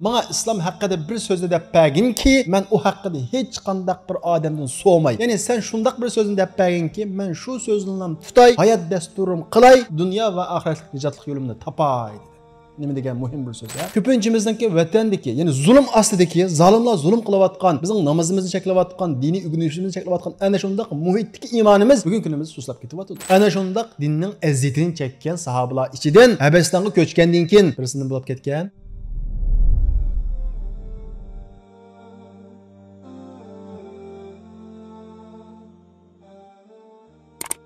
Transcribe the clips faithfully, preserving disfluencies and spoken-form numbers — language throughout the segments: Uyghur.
ماڭا ئىسلام ھەققىدە بىر سۆزنى دەپ بەرگىنكى، مەن ئۇ ھەققىدە ھېچقانداق بىر ئادەمدىن سورىماي. يەنى سەن شۇنداق بىر سۆزنى دەپ بەرگىنكى، مەن شۇ سۆزنىلا تۇتاي، ھايات دەستۇرۇم قىلاي، دۇنيا ۋە ئاخىرەتلىك نىجاتلىق يولۇمنى تاپاي، دېدى. نېمە دېگەن مۇھىم بىر سۆز، ھە؟ كۆپىنچىمىزنىڭكى ۋەتەندىكى، يەنى زۇلۇم ئاستىدىكى، زالىملار زۇلۇم قىلىۋاتقان، بىزنىڭ نامىزىمىزنى چەكلەۋاتقان، دىنىي ئۆگىنىشىمىزنى چەكلەۋاتقان ئەنە شۇنداق مۇھىتتىكى ئىمانىمىز بۈگۈنكى كۈنىمىزدە سۇسلاپ كېتىۋاتىدۇ. ئەنە شۇنداق دىننىڭ ئەزىيىتىنى چەككەن ساھابىلار ئىچىدىن ھەبەشىستانغا كۆچكەندىن كېيىن بىرسىدىن بولۇپ كەتكەن.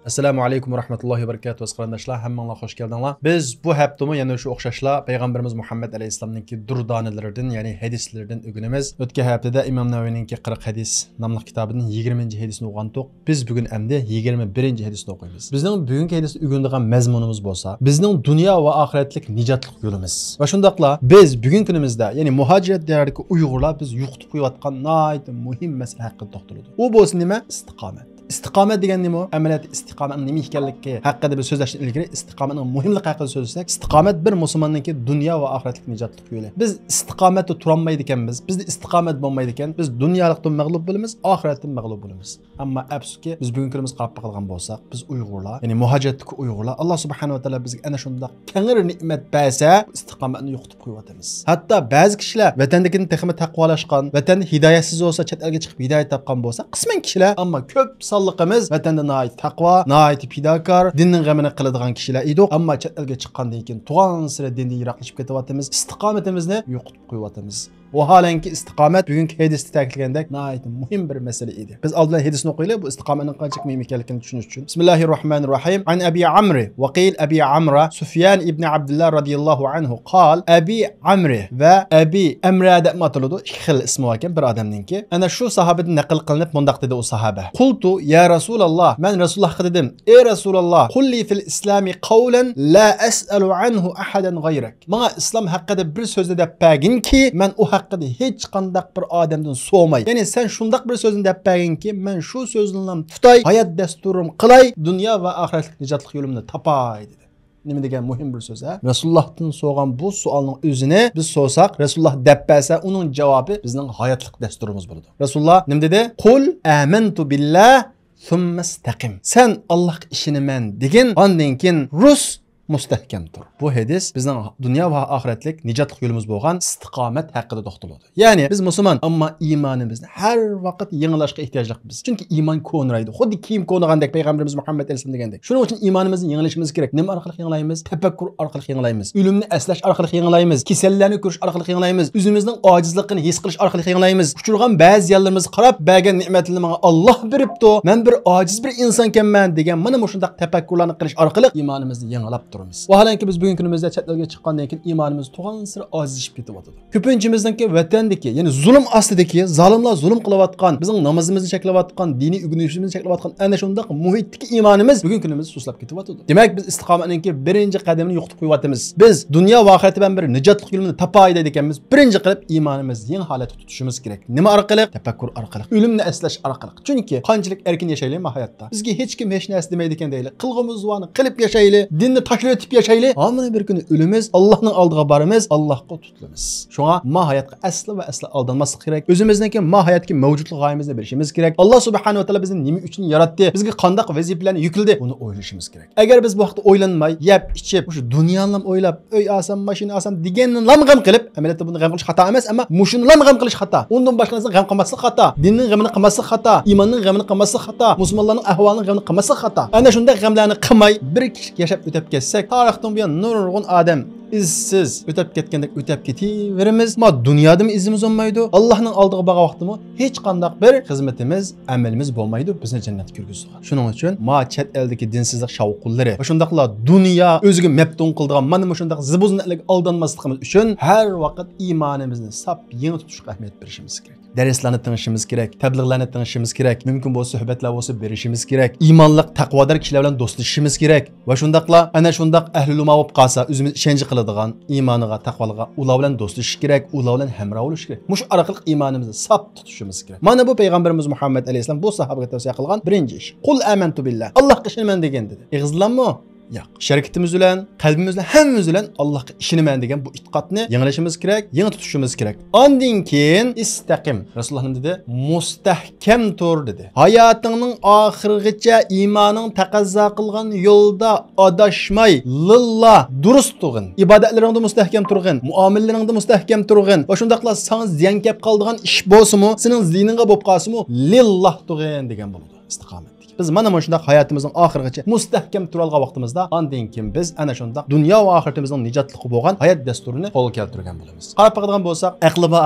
ئەسسالامۇ ئەلەيكۇم ۋە رەھمەتۇللاھى ۋە بەرىكاتۇھ، ئەزىز قېرىنداشلار، ھەممىڭلار خوش كەلدىڭلار. بىز بۇ ھەپتىمۇ يەنە شۇ ئوخشاشلا پەيغەمبىرىمىز مۇھەممەد ئەلەيھىسسالامنىڭكى دۇردانىلىرىدىن، يەنى ھەدىسلىرىدىن ئۆگىنىمىز. ئۆتكەن ھەپتىدە ئىمام نەۋەۋىنىڭكى قىرىق ھەدىس ناملىق كىتابىدىن يىگىرمىنچى ھەدىسنى ئوقۇغانتۇق. بىز بۈگۈن ئەمدى يىگىرمە بىرىنچى ھەدىسنى ئوقۇيمىز. بىزنىڭ بۈگۈنكى ھەدىستە ئۆگىنىدىغان مەزمۇنىمىز بولسا، بىزنىڭ دۇنيا ۋە ئاخىرەتلىك نىجاتلىق يولىمىز. ۋە شۇنداقلا بىز بۈگۈنكى كۈنىمىزدە، يەنى مۇھاجىرەت دىيارىدىكى ئۇيغۇرلار بىز يوقىتىپ قويۇۋاتقان ناھايىتى مۇھىم مەسىلە ھەققىدە توختىلىدۇ. ئۇ بولسا نېمە؟ ئىستىقامەت. ئىستىقامەت دېگەن نېمە؟ ئەمەلىيەتتە ئىستىقامەتنىڭ نېمە ئىكەنلىكى ھەققىدە بىر سۆزلەشتىن ئىلگىرى ئىستىقامەتنىڭ مۇھىملىقى ھەققىدە سۆزلىسەك، ئىستىقامەت بىر مۇسۇلماننىڭكى دۇنيا ۋە ئاخىرەتلىك نىجاتلىق يولى. بىز ئىستىقامەتتە تۇرالمايدىكەنمىز، بىزدە ئىستىقامەت بولمايدىكەن، بىز دۇنيالىقتىن مەغلۇپ بولىمىز، ئاخىرەتتىن مەغلۇپ بولىمىز. ئەمما ئەپسۇسكى، بىز بۈگۈنكى كۈنىمىزگە قاراپ باقىدىغان بولساق، بىز ئۇيغۇرلار، يەنى مۇھاجىرەتتىكى ئۇيغۇرلار، ئاللا سۇبھانەھۇ ۋە تائالا بىزگە ئەنە شۇنداق تەڭرى نېمەت بەرسە، بۇ ئىستىقامەتنى يوقىتىپ قويۇۋاتىمىز. ھەتتا بەزى كىشىلەر ۋەتەندىكىدىن تېخىمۇ تەقۋالاشقان، ۋەتەندە ھىدايەتسىز بولسا، چەت ئەلگە چىقىپ ھىدايەت تاپقان بولسا، قىسمەن كىشىلەر، ئەمما كۆپ سانلىقىمىز ۋەتەندە ناھايىتى تەقۋا، ناھايىتى پىداكار، دىننىڭ غېمىنى قىلىدىغان كىشىلەر ئىدۇق. ئەمما چەت ئەلگە چىققاندىن كېيىن تۇغانسېرى دىندىن يىراقلىشىپ كېتىۋاتىمىز، ئىستىقامىتىمىزنى يوقىتىپ قويۇۋاتىمىز. ۋاھالەنكى، ئىستىقامەت بۈگۈنكى ھەدىستە تەكىتلىگەندەك ناھايىتى مۇھىم بىر مەسىلە ئىدى. بىز ئالدىن ھەدىسنى ئوقۇيلى، بۇ ئىستىقامەتنىڭ قانچىلىك مۇھىم ئىكەنلىكىنى چۈشىنىش ئۈچۈن. بىسمىللاھىر راھمانىر راھىم. عن أبي عمرو وقيل أبي عمرو سفيان ابن عبد الله رضي الله عنه قال، ئەبى ئەمرى ۋە ئەبى ئەمرە دەپمۇ ئاتىلىدۇ، ئىككى خىل ئىسمى باركەن بىر ئادەمنىڭكى. ئەنە شۇ ساھابىدىن نەقىل قىلىنىپ مۇنداق دېدى ئۇ ساھابە: قلت يا رسول الله، مەن رەسۇلۇللاھقا دېدىم، ئەي رەسۇلۇللاھ، قل لي في الإسلام قولا لا أسأل عنه أحدا غيرك. ماڭا ئىسلام ھەققىدە بىر سۆزنى دەپ بەرگىنكى، مەن ئۇ ھەققىدە ھېچقانداق بىر ئادەمدىن سورىماي. يەنى سەن شۇنداق بىر سۆزنى دەپ بەرگىنكى، مەن شۇ سۆزنىلا تۇتاي، ھايات دەستۇرۇم قىلاي، دۇنيا ۋە ئاخىرەتلىك نىجاتلىق يولۇمنى تاپاي، دېدى. نېمە دېگەن مۇھىم بىر سۆز، ھە؟ رەسۇلۇللاھتىن سورىغان بۇ سوئالنىڭ ئۆزىنى بىز سورىساق، رەسۇلۇللاھ دەپ بەرسە، ئۇنىڭ جاۋابى بىزنىڭ ھاياتلىق دەستۇرىمىز بولىدۇ. رەسۇلۇللاھ نېمە دېدى؟ قل آمنت بالله ثم استقم. سەن ئاللاھقا ئىشىنىمەن دېگىن، ئاندىن كېيىن رۇس مۇستەھكەم تۇر. بۇ ھەدىس بىزنىڭ دۇنيا ۋە ئاخىرەتلىك نىجاتلىق يولىمىز بولغان ئىستىقامەت ھەققىدە توختىلىدۇ. يەنى بىز مۇسۇلمان، ئەمما ئىمانىمىزنى ھەر ۋاقىت يېڭىلاشقا ئېھتىياجلىق بىز. چۈنكى ئىمان كونىرايدۇ. خۇددى كىيىم كونىغاندەك، پەيغەمبىرىمىز مۇھەممەد ئەلەيھىسسالام دېگەندەك. شۇنىڭ ئۈچۈن ئىمانىمىزنى يېڭىلىشىمىز كېرەك. نېمە ئارقىلىق يېڭىلايمىز؟ تەپەككۇر ئارقىلىق يېڭىلايمىز. ئۆلۈمنى ئەسلەش ئارقىلىق يېڭىلايمىز. كېسەللەرنى كۆرۈش ئارقىلىق يېڭىلايمىز. ئۆزىمىزنىڭ ئاجىزلىقىنى ھېس قىلىش ئارقىلىق يېڭىلايمىز. ئۇچرىغان بەزى زىيانلىرىمىزغا قاراپ، بەرگەن نېمەتلىرىنى ماڭا ئاللاھ بېرىپتۇ، مەن بىر ئاجىز بىر ئىنسانكەنمەن دېگەن مانا مۇشۇنداق تەپەككۇرلارنى قىلىش ئارقىلىق ئىمانىمىزنى يېڭىلاپ تۇرىمىز. ۋاھالەنكى، بىز بۈگۈنكى كۈنىمىزدە چەت ئەلگە چىققاندىن كېيىن ئىمانىمىز تۇغانسېرى ئازىيىشىپ كېتىۋاتىدۇ. كۆپىنچىمىزنىڭكى ۋەتەندىكى، يەنى زۇلۇم ئاستىدىكى، زالىملار زۇلۇم قىلىۋاتقان، بىزنىڭ نامىزىمىزنى چەكلەۋاتقان، دىنىي ئۆگىنىشىمىزنى چەكلەۋاتقان ئەنە شۇنداق مۇھىتتىكى ئىمانىمىز بۈگۈنكى كۈنىمىزدە سۇسلاپ كېتىۋاتىدۇ. دېمەك، بىز ئىستىقامەتنىڭكى بىرىنچى قەدىمىنى يوقىتىپ قويۇۋاتىمىز. بىز دۇنيا ۋە ئاخىرەتتە مەن بىر نىجاتلىق يولۇمنى تاپاي دەيدىكەنمىز، بىرىنچى قىلىپ ئىمانىمىزنى يېڭى ھالەتتە تۇتۇشىمىز كېرەك. نېمە ئارقىلىق؟ تەپەككۇر ئارقىلىق، ئۆلۈمنى ئەسلەش ئارقىلىق. چۈنكى قانچىلىك ئەركىن ياشايلى ما ھاياتتا؟ بىزگە ھېچكىم ھېچ نەرسە دېمەيدىكەن دەيلى. قىلغۇمىز بارنى قىلىپ ياشايلى، دىننى تاشلىۋېتىپ ياشايلى. ھامىنى بىر كۈنى ئۆلىمىز، ئاللاھنىڭ ئالدىغا بارىمىز، ئاللاھقا تۇتۇلىمىز. شۇڭا ما ھاياتقا ئەسلا ۋە ئەسلا ئالدانماسلىق كېرەك. ئۆزىمىزنىڭكى ما ھاياتتىكى مەۋجۇتلۇق غايىمىزنى بىلىشىمىز كېرەك. ئاللاھ سۇبھانەھۇ ۋە تائالا بىزنى نېمە ئۈچۈن ياراتتى؟ بىزگە قانداق ۋەزىپىلەرنى يۈكلىدى؟ بۇنى ئويلىشىمىز كېرەك. ئەگەر بىز بۇ ھەقتە ئويلانماي، يەپ، ئىچىپ، مۇشۇ دۇنيانىلا ئويلاپ، ئۆي ئالسام، ماشىنا ئالسام دېگەننىلا غەم قىلىپ، ئەمەلىيەتتە بۇنى غەم قىلىش خاتا ئەمەس، ئەمما مۇشۇنىلا غەم قىلىش خاتا. ئۇندىن باشقا نەرسىنى غەم قىلماسلىق خاتا. دىننىڭ غېمىنى قىلماسلىق خاتا. ئىماننىڭ غېمىنى قىلماسلىق خاتا. مۇسۇلمانلارنىڭ ئەھۋالىنىڭ غېمىنى قىلماسلىق خاتا. ئەنە شۇنداق غەملەرنى قىلماي، بىر كىشىلىك ياشاپ ئۆتۈپ كەتسەك، تارىختىن بۇيان نۇرغۇن ئادەم ئىزسىز ئۆتۈپ كەتكەندەك ئۆتۈپ كېتىۋېرىمىز. ما دۇنيادىمۇ ئىزىمىز بولمايدۇ. ئاللاھنىڭ ئالدىغا بارغان ۋاقتىمۇ ھېچقانداق بىر خىزمىتىمىز، ئەمىلىمىز بولمايدۇ بىزنى جەننەتكە كىرگۈزىدىغان. شۇنىڭ ئۈچۈن ما چەت ئەلدىكى دىنسىزلىق شاۋقۇنلىرى ۋە شۇنداقلا دۇنيا ئۆزىگە مەپتۇن قىلىدىغان مانا مۇشۇنداق زىبۇزىننەتلەرگە ئالدانماسلىقىمىز ئۈچۈن ھەر ۋاقىت ئىمانىمىزنى ساپ يېڭى تۇتۇشقا ئەھمىيەت بېرىشىمىز كېرەك. دەرسلەرنى تىڭشىشىمىز كېرەك، تەبلىغلارنى تىڭشىشىمىز كېرەك، مۇمكىن بولسا سۆھبەتلەر بولسا بېرىشىمىز كېرەك، ئىمانلىق، تەقۋادار كىشىلەر بىلەن دوستلىشىشىمىز كېرەك. ۋە شۇنداقلا ئەنە شۇنداق ئەھلى ئۇلىما بولۇپ قالسا، ئۆزىمىز ئىشەنچ قىلىدىغان، ئىمانىغا، تەقۋالىقىغا، ئۇلار بىلەن دوستلىشىش كېرەك، ئۇلار بىلەن ھەمراھ بولۇش كېرەك. مۇشۇ ئارقىلىق ئىمانىمىزنى ساپ تۇتۇشىمىز كېرەك. مانا بۇ پەيغەمبىرىمىز مۇھەممەد ئەلەيھىسسالام بۇ ساھابىگە تەۋسىيە قىلغان بىرىنچى ئىش. قۇل ئامەنتۇ بىللا. ئاللاھقا ئىشىنىمەن دېگەن دېدى. ئېغىزدىنمۇ؟ ياق. ئىش ھەرىكىتىمىز بىلەن، قەلبىمىز بىلەن، ھەممىمىز بىلەن ئاللاھقا ئىشىنىمەن دېگەن بۇ ئېتىقادنى يېڭىلىشىمىز كېرەك، يېڭى تۇتۇشىمىز كېرەك. ئاندىن كېيىن ئىستەقىم. رەسۇلۇللا نېمە دېدى؟ مۇستەھكەم تۇر دېدى. ھاياتىڭنىڭ ئاخىرىغىچە ئىمانىڭ تەقەززا قىلغان يولدا ئاداشماي، لىللا، دۇرۇس تۇرغىن. ئىبادەتلىرىڭدە مۇستەھكەم تۇرغىن. مۇئامىلىلىرىڭدە مۇستەھكەم تۇرغىن. ۋە شۇنداقلا ساڭا زىيان كەپ قالىدىغان ئىش بولسىمۇ، سېنىڭ زىيىنىڭغا بولۇپ قالسىمۇ، لىللا تۇرغىن دېگەن بولىدۇ. ئىستىقامەتلىك. بىز مانا مۇشۇنداق ھاياتىمىزنىڭ ئاخىرىغىچە مۇستەھكەم تۇرالغان ۋاقتىمىزدا، ئاندىن كېيىن بىز ئەنە شۇنداق دۇنيا ۋە ئاخىرىتىمىزنىڭ نىجاتلىقى بولغان ھايات دەستۇرىنى قولغا كەلتۈرگەن بولىمىز. قاراپ باقىدىغان بولساق، ئەقلى بار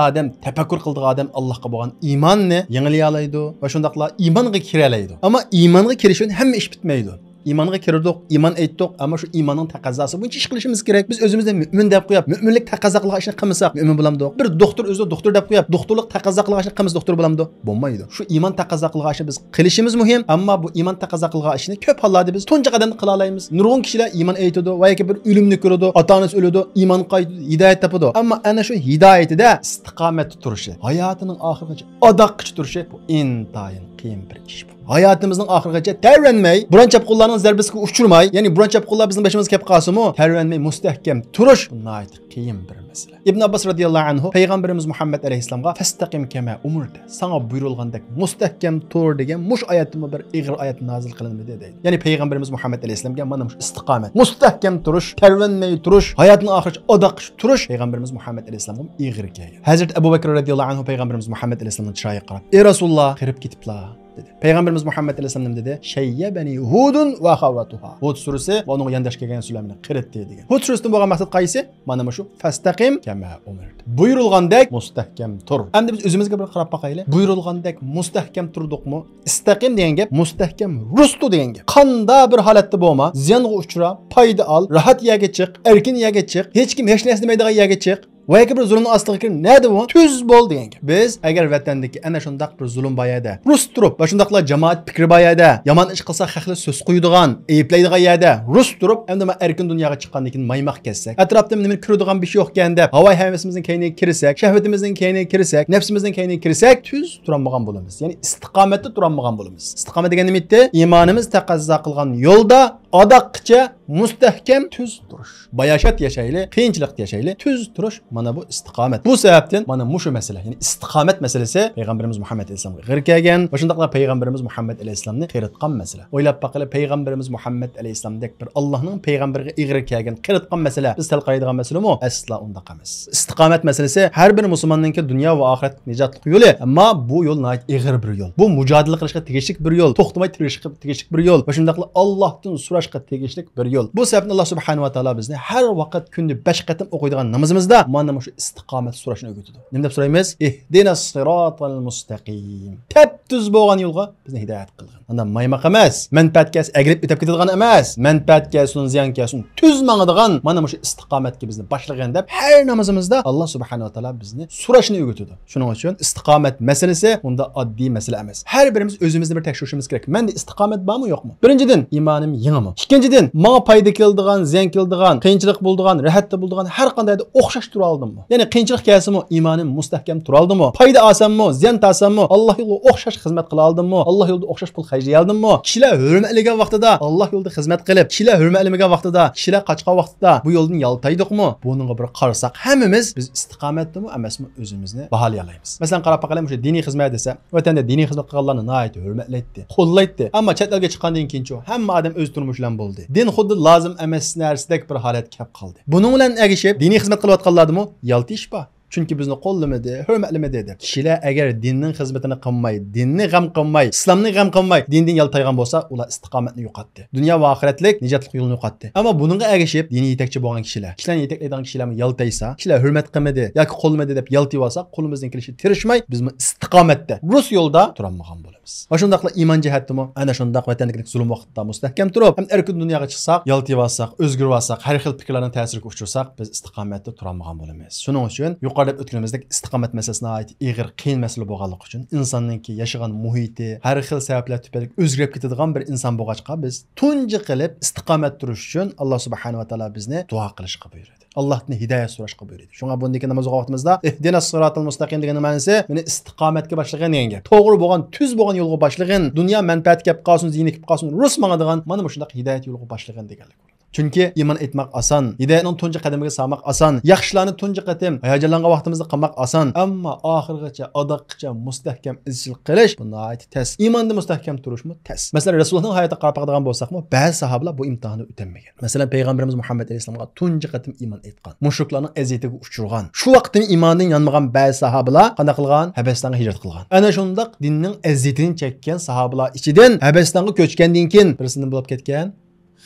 ئادەم، تەپەككۇر قىلىدىغان ئادەم ئاللاھقا بولغان ئىماننى يېڭىلىيالايدۇ ۋە شۇنداقلا ئىمانغا كىرەلەيدۇ. ئەمما ئىمانغا كىرىش بىلەن ھەممە ئىش پۈتمەيدۇ. ئىمانغا كىردۇق، ئىمان ئېيتتۇق، ئەمما شۇ ئىماننىڭ تەقەززاسى بويىچە ئىش قىلىشىمىز كېرەك. بىز ئۆزىمىزنى مۆمىن دەپ قويۇپ، مۆمىنلىك تەقەززا قىلغان ئىشنى قىلمىساق، مۆمىن بولامدۇق؟ بىر دوختۇر ئۆزىنى دوختۇر دەپ قويۇپ، دوختۇرلۇق تەقەززا قىلغان ئىشنى قىلمىسا، دوختۇر بولامدۇ؟ بولمايدۇ. شۇ ئىمان تەقەززا قىلغان ئىشنى بىز قىلىشىمىز مۇھىم، ئەمما بۇ ئىمان تەقەززا قىلغان ئىشنى كۆپ ھاللاردا بىز تۇنجى قەدەمدە قىلالايمىز. نۇرغۇن كىشىلەر ئىمان ئېيتىدۇ ۋە ياكى بىر ئۆلۈمنى كۆرىدۇ، ئاتا-ئانىسى ئۆلىدۇ، ئىمان قايتىدۇ، ھىدايەت تاپىدۇ. ئەمما ئەنە شۇ ھىدايىتىدە ئىستىقامەتتە تۇرۇشى، ھاياتىنىڭ ئاخىرىغىچە ئاداققىچە تۇرۇشى، بۇ ئىنتايىن قىيىن بىر ئىش بۇ. ھاياتىمىزنىڭ ئاخىرىغىچە تەۋرەنمەي، بۇران چاپقۇنلارنىڭ زەربىسىگە ئۇچرىماي، يەنى بۇران چاپقۇنلار بىزنىڭ بېشىمىزغا كەپ قالسىمۇ، تەۋرەنمەي مۇستەھكەم تۇرۇش، بۇ ناھايىتى قىيىن بىر مەسىلە. ئىبن ئابباس رەزىياللاھۇ ئەنھۇ پەيغەمبىرىمىز مۇھەممەد ئەلەيھىسسالامغا، فەستەقىم كەما ئۇمۇرتە، ساڭا بۇيرۇلغاندەك مۇستەھكەم تۇر دېگەن مۇشۇ ئايەتتىنمۇ بىر ئېغىر ئايەت نازىل قىلىنمىدى دەيدۇ. يەنى پەيغەمبىرىمىز مۇھەممەد ئەلەيھىسسالامگە مانا مۇشۇ ئىستىقامەت، مۇستەھكەم تۇرۇش، تەۋرەنمەي تۇرۇش، ھاياتنىڭ ئاخىرىغىچە ئاداققىچە تۇرۇش پەيغەمبىرىمىز مۇھەممەد ئەلەيھىسسالامغا ئېغىر كەلگەن. ھەزرىتى ئەبۇ بەكرى رەزىياللاھۇ ئەنھۇ پەيغەمبىرىمىز مۇھەممەد ئەلەيھىسسالامنىڭ چىرايىغا قاراپ، ئەي رەسۇلاللا، قېرىپ كېتىپلا دېدى. پەيغەمبىرىمىز مۇھەممەد ئەلەيھىسسالام نېمە دېدى؟ شەييەبەنى ھۇدۇن ۋە ئەخەۋاتۇھا. ھۇد سۈرىسى ۋە ئۇنىڭغا يانداش كەلگەن سۈرىلەر مېنى قېرىتتى دېگەن. ھۇد سۈرىسىدىن بولغان مەقسەت قايسى؟ مانا مۇشۇ فەستەقىم كەما ئۇمرت. بۇيرۇلغاندەك مۇستەھكەم تۇر. ئەمدى بىز ئۆزىمىزگە بىر قاراپ باقايلى. بۇيرۇلغاندەك مۇستەھكەم تۇردۇقمۇ؟ ئىستەقىم دېگەن گەپ مۇستەھكەم رۇستۇ دېگەن گەپ. قاندا بىر ھالەتتە بولما، زىيانغا ئۇچرا، پايدا ئال، راھەت يەرگە چىق، ئەركىن يەرگە چىق، ھېچكىم ھېچ نەرسە دېمەيدىغان يەرگە چىق. ۋە ياكى بىر زۇلۇمنىڭ ئاستىغا كىرىپ نەدە بۇ؟ تۈز بول دېگەن گەپ. بىز ئەگەر ۋەتەندىكى ئەنە شۇنداق بىر زۇلۇم بار يەردە رۇس تۇرۇپ ۋە شۇنداقلا جامائەت پىكرى بار يەردە، يامان ئىش قىلسا خەقلەر سۆز قويىدىغان، ئەيىبلەيدىغان يەردە رۇس تۇرۇپ، ئەمدى مانا ئەركىن دۇنياغا چىققاندىن كېيىن مايماق كەتسەك، ئەتراپتا نېمە كۆرىدىغان بىر شەي يوقكەن دەپ، ھاۋاي ھەۋىسىمىزنىڭ كەينىگە كىرسەك، شەھۋىتىمىزنىڭ كەينىگە كىرسەك، نەپسىمىزنىڭ كەينىگە كىرسەك، تۈز تۇرالمىغان بولىمىز. يەنى ئىستىقامەتتە تۇرالمىغان بولىمىز. ئىستىقامەت دېگەن نېمە ئىدى؟ ئىمانىمىز تەقەززا قىلغان يولدا ئاداققىچە مۇستەھكەم تۈز تۇرۇش. باياشات ياشايلى، قىيىنچىلىقتا ياشايلى، تۈز تۇرۇش، مانا بۇ ئىستىقامەت. بۇ سەۋەبتىن مانا مۇشۇ مەسىلە، يەنى ئىستىقامەت مەسىلىسى پەيغەمبىرىمىز مۇھەممەد ئەلەيھىسسالامغا ئېغىر كەلگەن ۋە شۇنداقلا پەيغەمبىرىمىز مۇھەممەد ئەلەيھىسسالامنى قېرىتقان مەسىلە. ئويلاپ باقىلى، پەيغەمبىرىمىز مۇھەممەد ئەلەيھىسسالامدەك بىر ئاللاھنىڭ پەيغەمبىرىگە ئېغىر كەلگەن، قېرىتقان مەسىلە بىز تەل قارايدىغان مەسىلىمۇ؟ ئەسلا ئۇنداق ئەمەس. ئىستىقامەت مەسىلىسى ھەر بىر مۇسۇلماننىڭكى دۇنيا ۋە ئاخىرەت نىجاتلىق يولى، ئەمما بۇ يول ناھايىتى ئېغىر بىر يول. بۇ مۇجادىلە قىلىشقا تېگىشلىك بىر يول، توختىماي تىرىشىشقا تېگىشلىك بىر يول ۋە شۇنداقلا ئاللاھتىن سوراشقا تېگىشلىك بىر يول. بۇ سەۋەبتىن ئاللا سۇبھانەھۇ ۋە تائالا بىزنى ھەر ۋاقىت كۈندە بەش قېتىم ئوقۇيدىغان نامىزىمىزدا مانا مۇشۇ ئىستىقامەت سوراشنى ئۆگىتىدۇ. نېمە دەپ سورايمىز؟ ئىھدىنەس سىراتەل مۇستەقىم. تەپ تۈز بولغان يولغا بىزنى ھىدايەت قىلغىن. ئانداق مايماق ئەمەس، مەنپەئەت كەلسە ئەگىلىپ ئۆتۈپ كېتىدىغان ئەمەس، مەنپەئەت كەلسۇن، زىيان كەلسۇن، تۈز ماڭىدىغان مانا مۇشۇ ئىستىقامەتكە بىزنى باشلىغىن دەپ ھەر نامىزىمىزدا ئاللا سۇبھانەھۇ ۋە تائالا بىزنى سوراشنى ئۆگىتىدۇ. شۇنىڭ ئۈچۈن ئىستىقامەت مەسىلىسى ئۇنداق ئاددىي مەسىلە ئەمەس. ھەر بىرىمىز ئۆزىمىزنى بىر تەكشۈرۈشىمىز كېرەك. مەندە ئىستىقامەت بارمۇ، يوقمۇ؟ بىرىنچىدىن، ئىمانىم يېڭىمۇ؟ ئىككىنچىدىن، ماڭا پايدا كېلىدىغان، زىيان كېلىدىغان، قىيىنچىلىق بولىدىغان، راھەتتە بولىدىغان ھەر قانداق يەردە ئوخشاش تۇرالدىممۇ؟ يەنى قىيىنچىلىق كەلسىمۇ ئىمانىم مۇستەھكەم تۇرالدىمۇ؟ پايدا ئالساممۇ، زىيان تارتساممۇ، ئاللا يولىغا ئوخشاش خىزمەت قىلالدىممۇ؟ ئاللا يولىدا ئوخشاش پۇل خەجلىيەلدىممۇ؟ كىشىلەر ھۆرمەتلىگەن ۋاقتىدا، ئاللا يولىدا خىزمەت قىلىپ، كىشىلەر ھۆرمەتلىمىگەن ۋاقتىدا، كىشىلەر قاچقان ۋاقتىدا بۇ يولدىن يالتايدۇقمۇ؟ بۇنىڭغا بىر قارىساق، ھەممىمىز بىز ئىستىقامەتتىمۇ ئەمەسمۇ ئۆزىمىزنى باھالىيالايمىز. مەسىلەن، قاراپ باقايلى، مۇشۇ دىنىي خىزمەت دېسە، ۋەتەندە دىنىي خىزمەت قىلغانلارنى ناھايىتى ھۆرمەتلەيتتى، قوللايتتى. ئەمما چەت ئەلگە چىققاندىن كېيىنچۇ؟ ھەممە ئادەم ئۆز تۇرمۇشى بىلەن بولدى. دىن خۇددى لازىم ئەمەس نەرسىدەك بىر ھالەتكە كەپ قالدى. بۇنىڭ بىلەن ئەگىشىپ، دىنىي خىزمەت قىلىۋاتقانلاردىمۇ يالتىيىش بار. چۈنكى بىزنى قوللىمىدى، ھۆرمەتلىمىدى دەپ. كىشىلەر ئەگەر دىننىڭ خىزمىتىنى قىلماي، دىننى غەم قىلماي، ئىسلامنى غەم قىلماي، دىندىن يالتايغان بولسا، ئۇلار ئىستىقامەتنى يوقاتتى. دۇنيا ۋە ئاخىرەتلىك نىجاتلىق يولىنى يوقاتتى. ئەمما بۇنىڭغا ئەگىشىپ، دىنىي يېتەكچى بولغان كىشىلەر، كىشىلەرنى يېتەكلەيدىغان كىشىلەرمۇ يالتايسا، كىشىلەر ھۆرمەت قىلمىدى ياكى قوللىمىدى دەپ يالتىيىۋالساق، قولىمىزدىن كېلىشىچە تىرىشماي، بىزمۇ ئىستىقامەتتە، رۇس يولدا تۇرالمىغان بولىمىز. ۋە شۇنداقلا ئىمان جەھەتتىمۇ ئەنە شۇنداق ۋەتەندىكىدەك زۇلۇم ۋاقتىدا مۇستەھكەم تۇرۇپ، ھەم ئەركىن دۇنياغا چىقساق، يالتىۋالساق، ئۆزگىرىۋالساق، ھەر خىل پىكىرلەرنىڭ تەسىرىگە ئۇچرىساق، بىز ئىستىقامەتتە تۇرالمىغان بولىمىز. شۇنىڭ ئۈچۈن يۇقىرىدا دەپ ئۆتكىنىمىزدەك ئىستىقامەت مەسىلىسى ناھايىتى ئېغىر، قىيىن مەسىلە بولغانلىقى ئۈچۈن، ئىنساننىڭكى ياشىغان مۇھىتى ھەر خىل سەۋەبلەر تۈپەيلى ئۆزگىرىپ كېتىدىغان بىر ئىنسان بولغاچقا، بىز تۇنجى قىلىپ ئىستىقامەت تۇرۇش ئۈچۈن ئاللا سۇبھانەھۇ ۋە تائالا بىزنى دۇئا قىلىشقا بۇيرۇدى. ئاللاھتىن ھىدايەت سوراشقا بۇيرۇدى. شۇڭا بۇندىكى ناماز ئوقۇغان ۋاقتىمىزدا، ئىھدىنەس سىراتال مۇستەقىم دېگەننىڭ مەنىسى، مېنى ئىستىقامەتكە باشلىغىن دېگەن گەپ. توغرا بولغان، تۈز بولغان يولغا باشلىغىن. دۇنيا مەنپەئەتى كەپ قالسۇن، زىيىنى كېلىپ قالسۇن، رۇس ماڭىدىغان مانا مۇشۇنداق ھىدايەت يولىغا باشلىغىن دېگەنلىك بولىدۇ. چۈنكى ئىمان ئېيتماق ئاسان، ھىدايەتنىڭ تۇنجى قەدىمىگە سالماق ئاسان، ياخشى ئىشلارنى تۇنجى قېتىم ھاياجانلانغان ۋاقتىمىزدا قىلماق ئاسان، ئەمما ئاخىرغىچە، ئاداققىچە مۇستەھكەم ئىزچىل قىلىش بۇ ناھايىتى تەس. ئىماندا مۇستەھكەم تۇرۇشمۇ تەس. مەسىلەن، رەسۇلۇللاھنىڭ ھاياتىغا قاراپ باقىدىغان بولساقمۇ، بەزى ساھابىلار بۇ ئىمتىھاننى ئۆتەلمىگەن. مەسىلەن، پەيغەمبىرىمىز مۇھەممەد ئەلەيھىسسالامغا تۇنجى قېتىم ئىمان ئېيتقان، مۇشرىكلارنىڭ ئەزىيىتىگە ئۇچرىغان، شۇ ۋاقىتتىن ئىماندىن يانمىغان بەزى ساھابىلار قانداق قىلغان؟ ھەبەستانغا ھىجرەت قىلغان. ئەنە شۇنداق دىننىڭ ئەزىيىتىنى چەككەن ساھابىلار ئىچىدىن ھەبەستانغا كۆچكەندىن كېيىن بىرسى نېمە بولۇپ كەتكەن؟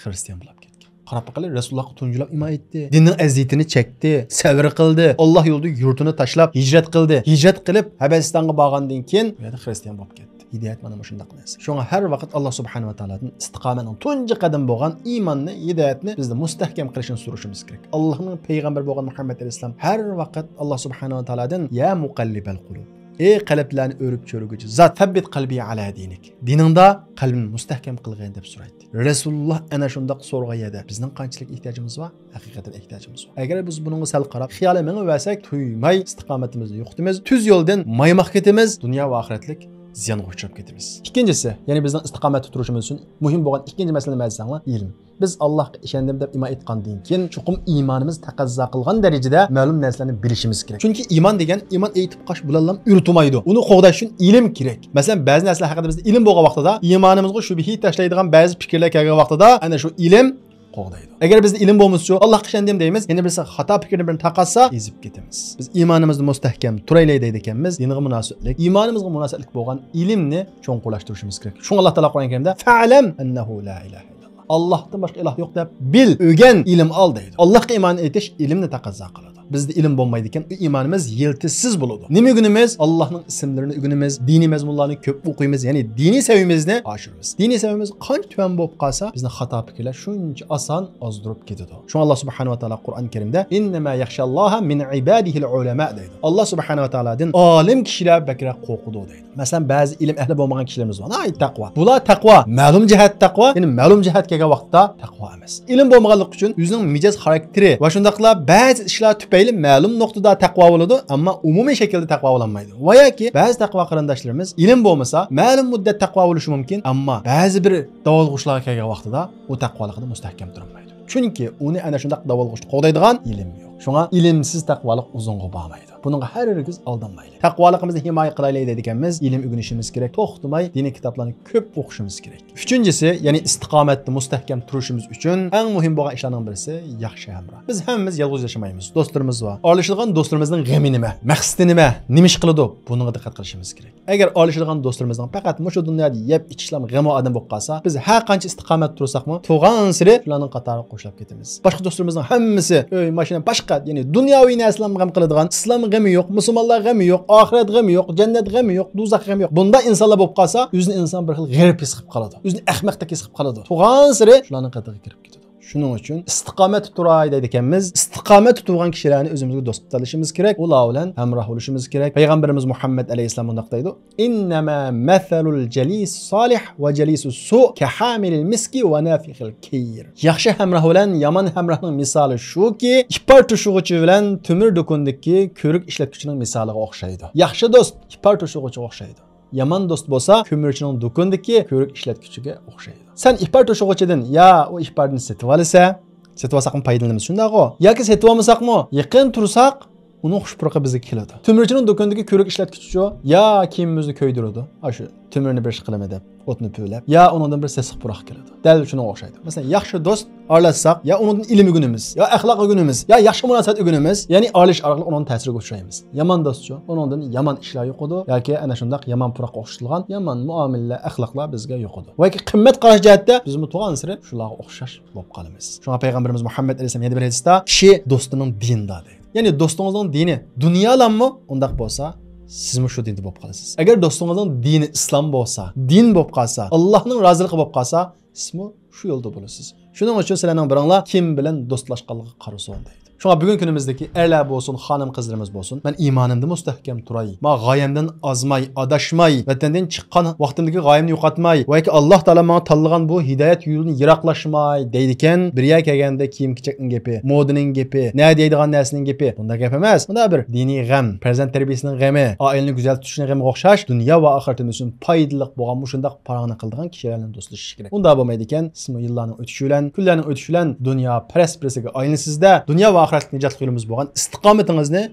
خىرىستىيان بولۇپ كەتكەن. قاراپ باقايلى، رەسۇلۇللاھقا تۇنجىلاپ ئىمان ئېيتتى. دىننىڭ ئەزىيىتىنى چەكتى، سەۋر قىلدى، ئاللاھ يولىدا يۇرتىنى تاشلاپ ھىجرەت قىلدى. ھىجرەت قىلىپ ھەبەستانغا بارغاندىن كېيىن بۇ يەردە خىرىستىيان بولۇپ كەتتى. ھىدايەت مانا مۇشۇنداق نەرسە. شۇڭا ھەر ۋاقىت ئاللاھ سۇبھانەھۇ ۋە تائالادىن ئىستىقامەتنىڭ تۇنجى قەدىمى بولغان ئىماننى، ھىدايەتنى بىزدە مۇستەھكەم قىلىشنى سورىشىمىز كېرەك. ئاللاھنىڭ پەيغەمبىرى بولغان مۇھەممەد ئەلەيھىسسالام ھەر ۋاقىت ئاللاھ سۇبھانەھۇ ۋە تائالادىن، يا مۇقەللىبەل قۇلۇب، ئەي قەلبلەرنى ئۆرۈپ چۆرگۈچى زات، سەببىت قەلبى ئەلا دىنىك، دىنىڭدا قەلبىمنى مۇستەھكەم قىلغىن، دەپ سورايتتى. رەسۇلۇللاھ ئەنە شۇنداق سورىغان يەردە بىزنىڭ قانچىلىك ئېھتىياجىمىز بار؟ ھەقىقەتەن ئېھتىياجىمىز بار. ئەگەر بىز بۇنىڭغا سەل قاراپ، خىيالەن مېڭىۋەرسەك، تۈگىمەي ئىستىقامىتىمىزنى يوقىتىمىز، تۈز يولدىن مايماق كېتىمىز، دۇنيا ۋە ئاخىرەتلىك زىيانغا ئۇچراپ كېتىمىز. ئىككىنچىسى، يەنى بىزنىڭ ئىستىقامەتتە تۇرۇشىمىز ئۈچۈن مۇھىم بولغان ئىككىنچى مەسىلە نېمە دېسەڭلار؟ ئىلىم. بىز ئاللاھقا ئىشەندىم دەپ ئىمان ئېيتقاندىن كېيىن، چوقۇم ئىمانىمىز تەقەززا قىلغان دەرىجىدە مەلۇم نەرسىلەرنى بىلىشىمىز كېرەك. چۈنكى ئىمان دېگەن ئىمان ئېيتىپ قاش بىلەنلا ئۆرە تۇرمايدۇ. ئۇنى قوغداش ئۈچۈن ئىلىم كېرەك. مەسىلەن، بەزى نەرسىلەر ھەققىدە بىزدە ئىلىم بولغان ۋاقتىدا، ئىمانىمىزغا شۈبھە تاشلايدىغان بەزى پىكىرلەر كەلگەن ۋاقتىدا، ئەنە شۇ ئىلىم قوغدايدۇ. ئەگەر بىزدە ئىلىم بولمىسىچۇ، ئاللاھقا ئىشەندىم دەيمىز، يەنە بىرسى خاتا پىكىرنى بىرنى تارقاتسا، ئېزىپ كېتىمىز. بىز ئىمانىمىزنى مۇستەھكەم تۇرايلى دەيدىكەنمىز، دىنغا مۇناسىۋەتلىك، ئىمانىمىزغا مۇناسىۋەتلىك بولغان ئىلىمنى چوڭقۇرلاشتۇرۇشىمىز كېرەك. شۇڭا ئاللاھ تائالا قۇرئان كەرىمدە، فەلەم ئەننەھۇ لا ئىلاھە ئىللاللاھ، ئاللاھتىن باشقا ئىلاھ يوق دەپ بىل، ئۆگەن، ئىلىم ئال دەيدۇ. ئاللاھقا ئىمان ئېيتىش ئىلىمنى تەقەززا قىلىدۇ. بىزدە ئىلىم بولمايدىكەن، ئۇ ئىمانىمىز يىلتىزسىز بولىدۇ. نېمە ئۆگىنىمىز؟ ئاللاھنىڭ ئىسىملىرىنى ئۆگىنىمىز، دىنىي مەزمۇنلارنى كۆپ ئوقۇيمىز، يەنى دىنىي سەۋىيىمىزنى ئاشۇرىمىز. دىنىي سەۋىيىمىز قانچە تۆۋەن بولۇپ قالسا، بىزنىڭ خاتا پىكىرلەر شۇنچە ئاسان ئازدۇرۇپ كېتىدۇ. شۇڭا ئاللاھ سۇبھانەھۇ ۋە تائالا قۇرئان كەرىمدە، ئىننەما يەخشەللاھە مىن ئىبادىھىل ئۇلەما دەيدۇ. ئاللاھ سۇبھانەھۇ ۋە تائالادىن ئالىم كىشىلەر بەكرەك قورقىدۇ دەيدۇ. مەسىلەن، بەزى ئىلىم ئەھلى بولمىغان كىشىلىرىمىز بار. ناھايىتى تەقۋا. بۇلار تەقۋا، مەلۇم جەھەت تەقۋا، يەنى مەلۇم جەھەت كەلگەن ۋاقىتتا تەقۋا ئەمەس. ئىلىم بولمىغانلىقى ئۈچۈن ئۆزىنىڭ مىجەز خاراكتېرى ۋە شۇنداقلا بەزى ئىشلار تۈپەيلى مەلۇم نۇقتىدا تەقۋا بولىدۇ، ئەمما ئومۇمىي شەكىلدە تەقۋا بولالمايدۇ. ۋە ياكى بەزى تەقۋا قېرىنداشلىرىمىز ئىلىم بولمىسا، مەلۇم مۇددەت تەقۋا بولۇشى مۇمكىن، ئەمما بەزى بىر داۋالغۇشلارغا كەلگەن ۋاقتىدا ئۇ تەقۋالىقىدا مۇستەھكەم تۇرالمايدۇ. چۈنكى ئۇنى ئەنە شۇنداق داۋالغۇشتا قوغدايدىغان ئىلىم يوق. شۇڭا ئىلىمسىز تەقۋالىق ئۇزۇنغا بارمايدۇ. بۇنىڭغا ھەرگىز ئالدانمايلى. تەقۋالىقىمىزنى ھىمايە قىلايلى دەيدىكەنمىز، ئىلىم ئۆگىنىشىمىز كېرەك، توختىماي دىنىي كىتابلارنى كۆپ ئوقۇشىمىز كېرەك. ئۈچىنچىسى، يەنى ئىستىقامەتتە مۇستەھكەم تۇرۇشىمىز ئۈچۈن ئەڭ مۇھىم بولغان ئىشلارنىڭ بىرسى ياخشى ھەمراھ. بىز ھەممىمىز يالغۇز ياشىمايمىز، دوستلىرىمىز بار. ئارىلىشىدىغان دوستلىرىمىزنىڭ غېمى نېمە؟ مەقسىتى نېمە؟ نېمە ئىش قىلىدۇ؟ بۇنىڭغا دىققەت قىلىشىمىز كېرەك. ئەگەر ئارىلىشىدىغان دوستلىرىمىزنىڭ پەقەت مۇشۇ دۇنيادا يەپ ئىچىشلام غېمى ئادەم بولۇپ قالسا، بىز ھەر قانچە ئىستىقامەت تۇرساقمۇ، تۇرغانسېرى شۇلارنىڭ قاتارىغا قوشۇلۇپ كېتىمىز. باشقا دوستلىرىمىزنىڭ ھەممىسى ئۆي، ماشىنا، باشقا، يەنى دۇنياۋى نەرسىلەرنى غەم قىلىدىغان، ئىسلام غېمى يوق، مۇسۇلمانلار غېمى يوق، ئاخىرەت غېمى يوق، جەننەت غېمى يوق، دوزاخ غېمى يوق. بۇنداق ئىنسانلار بولۇپ قالسا، ئۆزىنى ئىنسان بىر خىل غېرىب ھېس قىلىپ قالىدۇ. ئۆزىنى ئەخمەقتەك ھېس قىلىپ قالىدۇ. تۇرغانسېرى شۇلارنىڭ قېتىغا كىرىپ كېتىدۇ. شۇنىڭ ئۈچۈن ئىستىقامەتتە تۇراي دەيدىكەنمىز، ئىستىقامەتتە تۇرغان كىشىلەرنى ئۆزىمىزگە دوست قىلىپ تاللىشىمىز كېرەك، ئۇلار بىلەن ھەمراھ بولۇشىمىز كېرەك. پەيغەمبىرىمىز مۇھەممەد ئەلەيھىسسالام مۇنداق دەيدۇ، ئىننەما مەسەلۇل جەلىسىس سالىھ ۋە جەلىسىس سۇ كەھامىلىل مىسكى ۋە نافىخىل كىر. ياخشى ھەمراھ بىلەن يامان ھەمراھنىڭ مىسالى شۇكى، ئىپار توشۇغۇچى بىلەن تۆمۈر دۇكىنىدىكى كۆۋرۈك ئىشلەتكۈچىنىڭ مىسالىغا ئوخشايدۇ. ياخشى دوست ئىپار توشۇغۇچىغا ئوخشايدۇ. يامان دوست بولسا كۆمۈرچىنىڭ دۇكىنىدىكى كۆۋرۈك ئىشلەتكۈچىگە ئوخشايدۇ. سەن ئىپار توشۇغۇچىدىن يا ئۇ ئىپاردىن سېتىۋالىسەن، سېتىۋالساقمۇ پايدىلىنىمىز، شۇنداقغۇ؟ ياكى سېتىۋالمىساقمۇ يېقىن تۇرساق ئۇنىڭ خۇش پۇرىقى بىزگە كېلىدۇ. تۆمۈرچىنىڭ دۇكىنىدىكى كۆۋرۈك ئىشلەتكۈچىچۇ يا كىيىمىمىزنى كۆيدۈرىدۇ، ئاشۇ تۆمۈرنى بىر ئىش قىلىمەن دەپ ئوتنى پۈۋلەپ، يا ئۇنىڭدىن بىر سېسىق پۇراق كېلىدۇ. دەل شۇنىڭغا ئوخشايدۇ. مەسىلەن، ياخشى دوست ئارىلاشساق، يا ئۇنىڭدىن ئىلىم ئۆگىنىمىز، يا ئەخلاق ئۆگىنىمىز، يا ياخشى مۇناسىۋەت ئۆگىنىمىز. يەنى ئارىلىشىش ئارقىلىق ئۇنىڭدىن تەسىرگە ئۇچرايمىز. يامان دوستچۇ؟ ئۇنىڭدىن يامان ئىشلار يۇقىدۇ ياكى ئەنە شۇنداق يامان پۇراققا ئوخشىتىلغان يامان مۇئامىلىلەر، ئەخلاقلار بىزگە يۇقىدۇ. ۋە ياكى قىممەت قاراش جەھەتتە بىزمۇ تۇرغانسېرى شۇلارغا ئوخشاش بولۇپ قالىمىز. شۇڭا پەيغەمبىرىمىز مۇھەممەد ئەلەيھىسسالام يەنە بىر ھەدىستە، كىشى دوستىنىڭ دىنىدا دەيدۇ. يەنى دوستىڭىزنىڭ دىنى دۇنيالاممۇ؟ ئۇنداق بولسا سىزمۇ شۇ دىندا بولۇپ قالىسىز. ئەگەر دوستىڭىزنىڭ دىنى ئىسلام بولسا، دىن بولۇپ قالسا، ئاللاھنىڭ رازىلىقى بولۇپ قالسا، سىزمۇ شۇ يولدا بولىسىز. شۇنىڭ ئۈچۈن سىلەرنىڭ بىرىڭلار كىم بىلەن دوستلاشقانلىقىغا قارىسۇن دەيدۇ. شۇڭا بۈگۈنكى كۈنىمىزدىكى ئەرلەر بولسۇن، خانىم-قىزلىرىمىز بولسۇن، مەن ئىمانىمدا مۇستەھكەم تۇراي، ما غايەمدىن ئازماي، ئاداشماي، ۋەتەندىن چىققان ۋاقتىمدىكى غايەمنى يوقاتماي، ۋايكى ئاللاھ تائالا ماڭا تاللىغان بۇ ھىدايەت يولىدىن يىراقلاشماي دەيدىكەن. بىر يەرگە كەلگەندە كىيىم-كېچەكنىڭ گېپى، مودىنىڭ گېپى، نە دەيدىغان نەرسىنىڭ گېپى، بۇنداق گەپ ئەمەس. بۇنداق بىر دىنىي غەم، پەرزەنت تەربىيىسىنىڭ غېمى، ئائىلىنى گۈزەل تۇتۇشنىڭ غېمىگە ئوخشاش، دۇنيا ۋە ئاخىرىتىمىز ئۈچۈن پايدىلىق بولغان مۇشۇنداق پاراڭنى قىلىدىغان كىشىلەر بىلەن دوستلىشىش كېرەك. ئۇنداق بولمايدىكەن، سىزمۇ يىللارنىڭ ئۆتۈشى بىلەن، كۈنلەرنىڭ ئۆتۈشى بىلەن دۇنيا پەرەس-پىرىسىگە ئايلىنىسىز-دە، دۇنيا ۋە ئاخىرەتلىك نىجاتلىق يولىمىز بولغان ئىستىقامىتىڭىزنى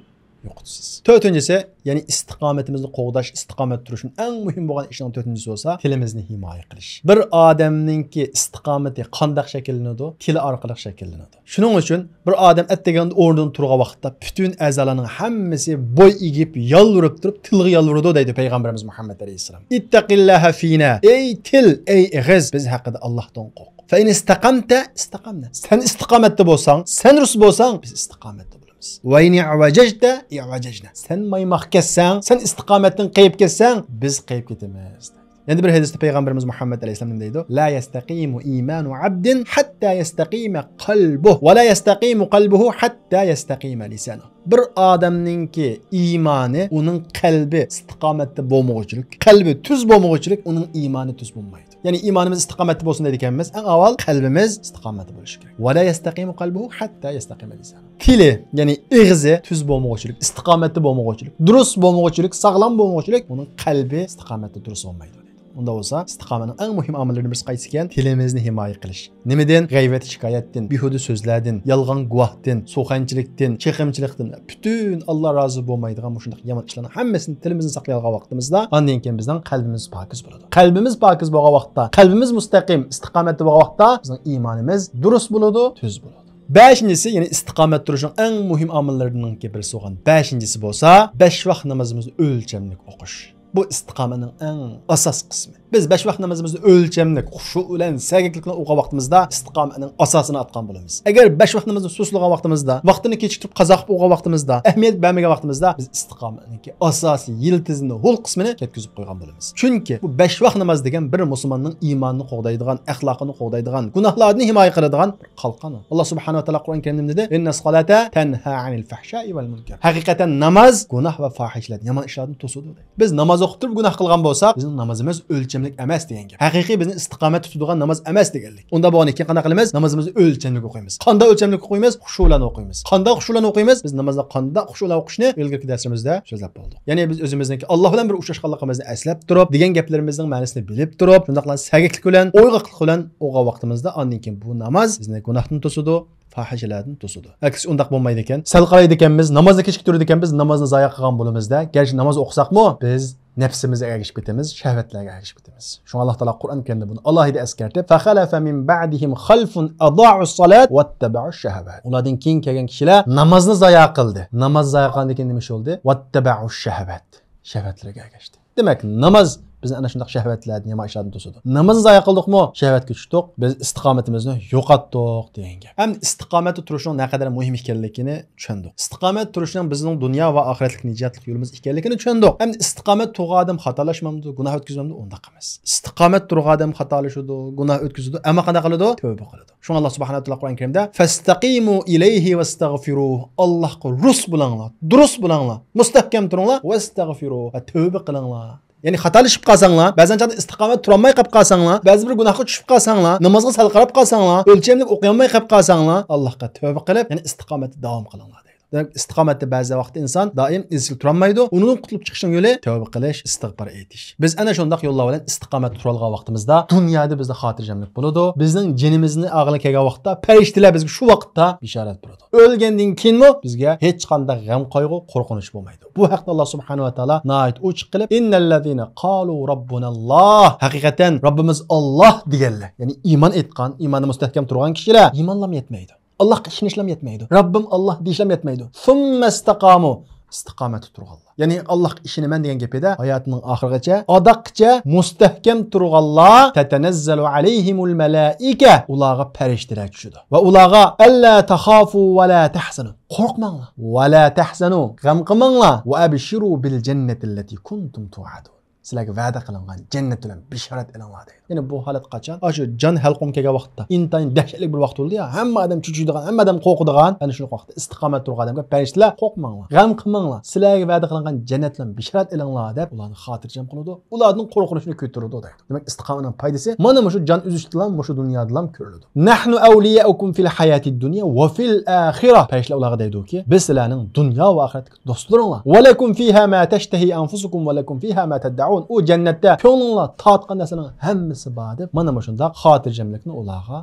يوقىتىسىز. تۆتىنچىسى، يەنى ئىستىقامىتىمىزنى قوغداش، ئىستىقامەتتە تۇرۇشنىڭ ئەڭ مۇھىم بولغان ئىشىنىڭ تۆتىنچىسى بولسا، تىلىمىزنى ھىمايە قىلىش. بىر ئادەمنىڭكى ئىستىقامىتى قانداق شەكىللىنىدۇ؟ تىلى ئارقىلىق شەكىللىنىدۇ. شۇنىڭ ئۈچۈن بىر ئادەم ئەتىگەندە ئورنىدىن تۇرغان ۋاقىتتا پۈتۈن ئەزالارنىڭ ھەممىسى بوي ئېگىپ، يالۋۇرۇپ تۇرۇپ، تىلغا يالۋۇرىدۇ دەيدۇ پەيغەمبىرىمىز مۇھەممەد ئەلەيھىسسالام. اتق الله فينا، ئەي تىل، ئەي ئېغىز، بىز ھەققىدە ئاللاھتىن قورق. فإن استقمت استقمنا، سەن ئىستىقامەتتە بولساڭ، سەن رۇس بولساڭ، بىز ئىستىقامەتتە بولىمىز. وإن اعوججت اعوججنا، سەن مايماق كەتسەڭ، سەن ئىستىقامەتتىن قېيىپ كەتسەڭ، بىز قېيىپ كېتىمىز. يەنە بىر ھەدىستە پەيغەمبىرىمىز مۇھەممەد ئەلەيھىسسالام نېمە دەيدۇ؟ لا يستقيم إيمان عبد حتى يستقيم قلبه، ولا يستقيم قلبه حتى يستقيم لسانه. بىر ئادەمنىڭكى ئىمانى ئۇنىڭ قەلبى ئىستىقامەتتە بولمىغۇچىلىك، قەلبى تۈز بولمىغۇچىلىك ئۇنىڭ ئىمانى تۈز بولمايدۇ. يەنى ئىمانىمىز ئىستىقامەتتە بولسۇن دەيدىكەنمىز، ئەڭ ئاۋۋال قەلبىمىز ئىستىقامەتتە بولۇشى كېرەك. ولا يستقيم قلبه حتى يستقيم لسانه. تىلى، يەنى ئېغىزى تۈز بولمىغۇچىلىك، ئىستىقامەتتە بولمىغۇچىلىك، دۇرۇس بولمىغۇچىلىك، ساغلام بولمىغۇچىلىك، ئۇنىڭ قەلبى ئىستىقامەتتە دۇرۇس بولمايدۇ. ئۇنداق بولسا، ئىستىقامەتنىڭ ئەڭ مۇھىم ئامىللىرىدىن بىرسى قايسى ئىكەن؟ تىلىمىزنى ھىمايە قىلىش. نېمىدىن؟ غەيۋەت-شىكايەتتىن، بىھۇدە سۆزلەردىن، يالغان گۇۋاھتىن، سۇخەنچىلىكتىن، چېقىمچىلىقتىن، پۈتۈن ئاللا رازى بولمايدىغان مۇشۇنداق يامان ئىشلارنىڭ ھەممىسىدىن تىلىمىزنى ساقلىيالىغان ۋاقتىمىزدا، ئاندىن كېيىن بىزنىڭ قەلبىمىز پاكىز بولىدۇ. قەلبىمىز پاكىز بولغان ۋاقىتتا، قەلبىمىز مۇستەقىم، ئىستىقامەتتە بولغان ۋاقىتتا بىزنىڭ ئىمانىمىز دۇرۇس بولىدۇ، تۈز بولىدۇ. بەشىنچىسى، يەنى ئىستىقامەت تۇرۇشنىڭ ئەڭ مۇھىم ئامىللىرىنىڭكى بىرسى بولغان بەشىنچىسى بولسا، بەش ۋاق نامازىمىزنى ئۆلچەملىك ئوقۇش. بۇ ئىستىقامەتنىڭ ئەڭ ئاساس قىسمى. بىز بەش ۋاق نامازىمىزنى ئۆلچەملىك، خۇشۇ بىلەن، سەگەكلىك بىلەن ئوقۇغان ۋاقتىمىزدا ئىستىقامەتنىڭ ئاساسىنى ئاتقان بولىمىز. ئەگەر بەش ۋاق نامازنى سۇسلىغان ۋاقتىمىزدا، ۋاقتىنى كېچىكتۈرۈپ قازا قىلىپ ئوقۇغان ۋاقتىمىزدا، ئەھمىيەت بەرمىگەن ۋاقتىمىزدا، بىز ئىستىقامەتنىڭكى ئاساسىي يىلتىزىنى، ھول قىسمىنى كەتكۈزۈپ قويغان بولىمىز. چۈنكى بۇ بەش ۋاق ناماز دېگەن بىر مۇسۇلماننىڭ ئىمانىنى قوغدايدىغان، ئەخلاقىنى قوغدايدىغان، گۇناھلاردىن ھىمايە قىلىدىغان بىر قالقان ئۇ. ئاللا سۇبھانەھۇ ۋە تائالا قۇرئان كەرىمدە نېمە دېدى؟ إن الصلاة تنهى عن الفحشاء والمنكر. ھەقىقەتەن ناماز گۇناھ ۋە پاھىشىلەردىن، يامان ئىشلاردىن توسىدۇ دەيدۇ. بىز ناماز ئوقۇپ تۇرۇپ گۇناھ قىلغان بولساق، بىزنىڭ نامىزىمىز ئۆلچەملىك ئەمەس دېگەن گەپ. ھەقىقىي بىزنى ئىستىقامەت تۇتىدىغان ناماز ئەمەس دېگەنلىك. ئۇنداق بولغاندىن كېيىن قانداق قىلىمىز؟ نامىزىمىزنى ئۆلچەملىك ئوقۇيمىز. قانداق ئۆلچەملىك ئوقۇيمىز؟ خۇشۇ بىلەن ئوقۇيمىز. قانداق خۇشۇ بىلەن ئوقۇيمىز؟ بىز نامازدا قانداق خۇشۇ بىلەن ئوقۇشنى ئىلگىرىكى دەرسلىرىمىزدە سۆزلەپ بولدۇق. يەنى بىز ئۆزىمىزنىڭكى ئاللا بىلەن بىر ئۇچراشقانلىقىمىزنى ئەسلەپ تۇرۇپ، دېگەن گەپلىرىمىزنىڭ مەنىسىنى بىلىپ تۇرۇپ، شۇنداقلا سەگەكلىك بىلەن، ئويغاقلىق بىلەن ئوقۇغان ۋاقتىمىزدا، ئاندىن كېيىن بۇ ناماز بىزنى گۇناھتىن توسىدۇ، پاھىشىلەردىن توسىدۇ. ئەكسىچە ئۇنداق بولمايدىكەن. سەل قارايدىكەنمىز، نامازنى كېچىكتۈرىدىكەنمىز، نامازنى زايا قىلغان بولىمىز-دە، گەرچە ناماز ئوقۇساقمۇ، بىز نەپسىمىزگە ئەگىشىپ كېتىمىز، شەھۋەتلەرگە ئەگىشىپ كېتىمىز. شۇڭا ئاللا تائالا قۇرئان كەرىمدە بۇنى ئالاھىدە ئەسكەرتىپ، فخلف من بعدهم خلف أضاعوا الصلاة واتبعوا الشهوات. ئۇلاردىن كېيىن كەلگەن كىشىلەر نامازنى زايا قىلدى. ناماز زايا قىلغاندىن كېيىن نېمە ئىش بولدى؟ واتبعوا الشهوات. شەھۋەتلىرىگە ئەگەشتى. دېمەك، ناماز بىزنى ئەنە شۇنداق شەھۋەتلەردىن، يامان ئىشلاردىن توسىدۇ. نامازنى زايا قىلدۇقمۇ، شەھۋەتكە چۈشتۇق، بىز ئىستىقامىتىمىزنى يوقاتتۇق دېگەن گەپ. ھەم ئىستىقامەتتە تۇرۇشنىڭ نەقەدەر مۇھىم ئىكەنلىكىنى چۈشەندۇق. ئىستىقامەت تۇرۇشنىڭ بىزنىڭ دۇنيا ۋە ئاخىرەتلىك نىجاتلىق يولىمىز ئىكەنلىكىنى چۈشەندۇق. ئەمدى ئىستىقامەت تۇرغان ئادەم خاتالاشمامدۇ، گۇناھ ئۆتكۈزمەمدۇ؟ ئۇنداق ئەمەس. ئىستىقامەت تۇرغان ئادەم خاتالىشىدۇ، گۇناھ ئۆتكۈزىدۇ، ئەمما قانداق قىلىدۇ؟ تەۋبە قىلىدۇ. شۇڭا ئاللا سۇبھانەھۇ ۋە تائالا قۇرئان كەرىمدە، فاستقيموا إليه واستغفروه، ئاللاھقا رۇس بولۇڭلار، دۇرۇس بولۇڭلار، مۇستەھكەم تۇرۇڭلار، واستغفروه، ۋە تەۋبە قىلىڭلار. يەنى خاتالىشىپ قالساڭلار، بەزەن چاغدا ئىستىقامەت تۇرالماي قېلىپ قالساڭلار، بەزى بىر گۇناھقا چۈشۈپ قالساڭلار، نامازغا سەل قاراپ قالساڭلار، ئۆلچەملىك ئوقۇيالماي قېلىپ قالساڭلار، ئاللاھقا تەۋبە قىلىپ، يەنى ئىستىقامەتتە داۋام قىلىڭلار دەيدۇ. دېمەك، ئىستىقامەتتە بەزى ۋاقىتتا ئىنسان دائىم ئىزچىل تۇرالمايدۇ. ئۇنىڭدىن قۇتۇلۇپ چىقىشنىڭ يولى تەۋبە قىلىش، ئىستىغپار ئېيتىش. بىز ئەنە شۇنداق يوللار بىلەن ئىستىقامەتتە تۇرالىغان ۋاقتىمىزدا دۇنيادا بىزدە خاتىرجەملىك بولىدۇ. بىزنىڭ جېنىمىزنى ئاغلى كەلگەن ۋاقىتتا پەرىشتىلەر بىزگە شۇ ۋاقىتتا بېشارەت بېرىدۇ. ئۆلگەندىن كېيىنمۇ بىزگە ھېچقانداق غەم، قايغۇ، قورقۇنچ بولمايدۇ. بۇ ھەقتە ئاللا سۇبھانەھۇ ۋە تائالا ناھايىتى ئوچۇق قىلىپ، إن الذين قالوا ربنا الله، ھەقىقەتەن رەببىمىز ئاللا دېگەنلەر، يەنى ئىمان ئېيتقان، ئىمانى مۇستەھكەم تۇرغان كىشىلەر ئىمانلام يەتمەيدۇ. ئاللاھقا ئىشىنىشلام يەتمەيدۇ. رەببىم ئاللاھ دېيىشلام يەتمەيدۇ. ثم استقاموا، ئىستىقامەتتە تۇرغانلار. يەنى ئاللاھقا ئىشىنىمەن دېگەن گېپىدە ھاياتىنىڭ ئاخىرىغىچە، ئاداققىچە مۇستەھكەم تۇرغانلار، تتنزل عليهم الملائكة، ئۇلارغا پەرىشتىلەر چۈشىدۇ. ۋە ئۇلارغا، ألا تخافوا ولا تحزنوا، قورقماڭلار. ولا تحزنوا، غەم قىلماڭلار. وأبشروا بالجنة التي كنتم توعدون. سىلەرگە ۋەدە قىلىنغان جەننەت بىلەن بېشارەت ئېلىڭلار دەيدۇ. يەنى بۇ ھالەت قاچان؟ ئاشۇ جان ھەلقۇمغا كەلگەن ۋاقىتتا، ئىنتايىن دەھشەتلىك بىر ۋاقىت بولىدۇ يا، ھەممە ئادەم چۆچۈيدىغان، ھەممە ئادەم قورقىدىغان، ئەنە شۇ ۋاقىتتا ئىستىقامەت تۇرغان ئادەمگە پەرىشتىلەر، قورقماڭلار، غەم قىلماڭلار، سىلەرگە ۋەدە قىلىنغان جەننەت بىلەن بېشارەت ئېلىڭلار دەپ ئۇلارنى خاتىرجەم قىلىدۇ، ئۇلاردىن قورقۇنچنى كۆتۈرىدۇ دەيدۇ. دېمەك، ئىستىقامەتنىڭ پايدىسى مانا مۇشۇ جان ئۈزۈشتىلا، مۇشۇ دۇنيادىلا كۆرۈلىدۇ. نحن أولياؤكم في الحياة الدنيا وفي الآخرة. پەرىشتىلەر ئۇلارغا دەيدۇكى، بىز سىلەرنىڭ دۇنيا ۋە ئاخىرەتتىكى دوستلىرىڭلار. ولكم فيها ما تشتهي أنفسكم ولكم فيها ما تدعون. ئۇ جەننەتتە كۆڭلۈڭلار تارتقان نەرسىنىڭ ھەممىسى بار دەپ، مانا مۇشۇنداق خاتىرجەملىكنى ئۇلارغا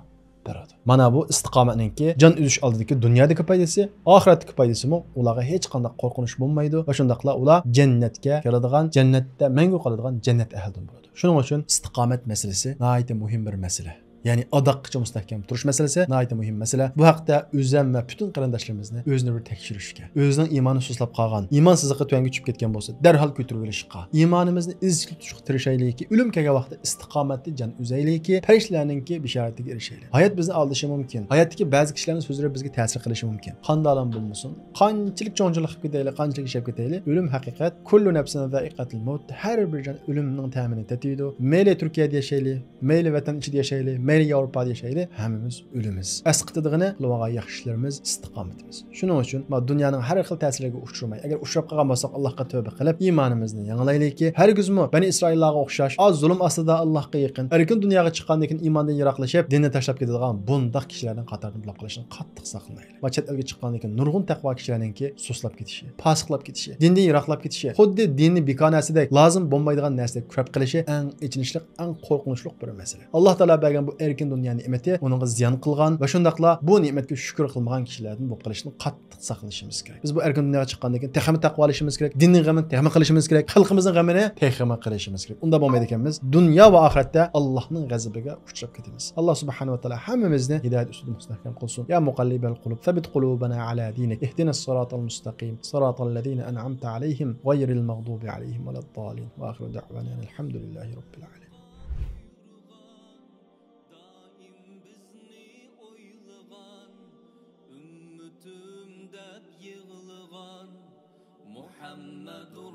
بېرىدۇ. مانا بۇ ئىستىقامەتنىڭكى جان ئۈزۈش ئالدىدىكى دۇنيادىكى پايدىسى، ئاخىرەتتىكى پايدىسىمۇ، ئۇلارغا ھېچقانداق قورقۇنچ بولمايدۇ ۋە شۇنداقلا ئۇلار جەننەتكە كىرىدىغان، جەننەتتە مەڭگۈ قالىدىغان جەننەت ئەھلىدىن بولىدۇ. شۇنىڭ ئۈچۈن ئىستىقامەت مەسىلىسى ناھايىتى مۇھىم بىر مەسىلە. يەنى ئاداققىچە مۇستەھكەم تۇرۇش مەسىلىسى ناھايىتى مۇھىم مەسىلە. بۇ ھەقتە ئۆزۈم ۋە پۈتۈن قېرىنداشلىرىمىزنى ئۆزىنى بىر تەكشۈرۈشكە، ئۆزىنىڭ ئىمانى سۇسلاپ قالغان، ئىمانسىزلىقى تۆۋەنگە چۈشۈپ كەتكەن بولسا، دەرھال كۆتۈرۈۋېلىشقا، ئىمانىمىزنى ئىزچىل تۇتۇشقا تىرىشايلىكى، ئۆلۈم كەلگەن ۋاقىتتا ئىستىقامەتتە جان ئۈزەيلىكى، پەرىشتىلەرنىڭكى بېشارىتىگە ئېرىشەيلى. ھايات بىزنى ئالدىشى مۇمكىن. ھاياتتىكى بەزى كىشىلەرنىڭ سۆزلىرى بىزگە تەسىر قىلىشى مۇمكىن. قانداقلام بولمىسۇن، قانچىلىك چوڭچىلىق قىلىپ كېتەيلى، قانچىلىك ياشاپ كېتەيلى، ئۆلۈم ھەقىقەت. كل نفس ذائقة الموت. ھەر بىر جان ئۆلۈمنىڭ تەمىنى تېتىيدۇ. مەيلى تۈركىيەدە ياشايلى، مەيلى ۋەتەن ئىچىدە ياشايلى، مەيلى ياۋروپادا ياشايلى، ھەممىمىز ئۆلىمىز. ئەسقىتىدىغىنى قىلىۋالغان ياخشى ئىشلىرىمىز، ئىستىقامىتىمىز. شۇنىڭ ئۈچۈن ما دۇنيانىڭ ھەر خىل تەسىرلىرىگە ئۇچرىماي، ئەگەر ئۇچراپ قالغان بولساق، ئاللاھقا تەۋبە قىلىپ، ئىمانىمىزنى يېڭىلايلىكى، ھەرگىزمۇ بەنى ئىسرائىللارغا ئوخشاش، ئاز زۇلۇم ئاستىدا ئاللاھقا يېقىن، ئەركىن دۇنياغا چىققاندىن كېيىن ئىماندىن يىراقلىشىپ، دىننى تاشلاپ كېتىدىغان بۇنداق كىشىلەرنىڭ قاتارىدىن بولۇپ قېلىشتىن قاتتىق ساقلىنايلى. ما چەت ئەلگە چىققاندىن كېيىن نۇرغۇن تەقۋا كىشىلەرنىڭكى سۇسلاپ كېتىشى، پاسىقلاپ كېتىشى، دىندىن يىراقلاپ كېتىشى، خۇددى دىننى بىكار نەرسىدەك، لازىم بولمايدىغان نەرسىدەك كۆرۈپ قېلىشى ئەڭ ئېچىنىشلىق، ئەڭ قورقۇنچلۇق بىر مەسىلە. ئاللاھ تائالا بەرگەن بۇ ئەركىن دۇنيا نېمىتى ئۇنىڭغا زىيان قىلغان ۋە شۇنداقلا بۇ نېمەتكە شۈكۈر قىلمىغان كىشىلەردىن بولۇپ قېلىشتىن قاتتىق ساقلىنىشىمىز كېرەك. بىز بۇ ئەركىن دۇنياغا چىققاندىن كېيىن تېخىمۇ تەقۋالىشىمىز كېرەك، دىننىڭ غېمىنى تېخىمۇ قىلىشىمىز كېرەك، خەلقىمىزنىڭ غېمىنى تېخىمۇ قىلىشىمىز كېرەك. ئۇنداق بولمايدىكەنمىز، دۇنيا ۋە ئاخىرەتتە ئاللاھنىڭ غەزىپىگە ئۇچراپ كېتىمىز. ئاللاھ سۇبھانەھۇ ۋە تائالا ھەممىمىزنى ھىدايەت ئۈستىدە مۇستەھكەم قىلسۇن. يا مۇقەللىبەل قۇلۇب، سەببىت قۇلۇبەنا ئەلا دىنىك. ئىھدىنەس سىراتەل مۇستەقىم. سىراتەللەزىنە ئەنئەمتە ئەلەيھىم، غەيرىل مەغدۇبى ئەلەيھىم ۋەلەددالىن. ۋە ئاخىرۇ دەئۋانا ئەنىل ھەمدۇلىللاھى رەببىل ئالەمىن. دائىم بىزنى ئويلىغان، ئۈممىتىم دەپ يىغلىغان مۇھەممەدۇر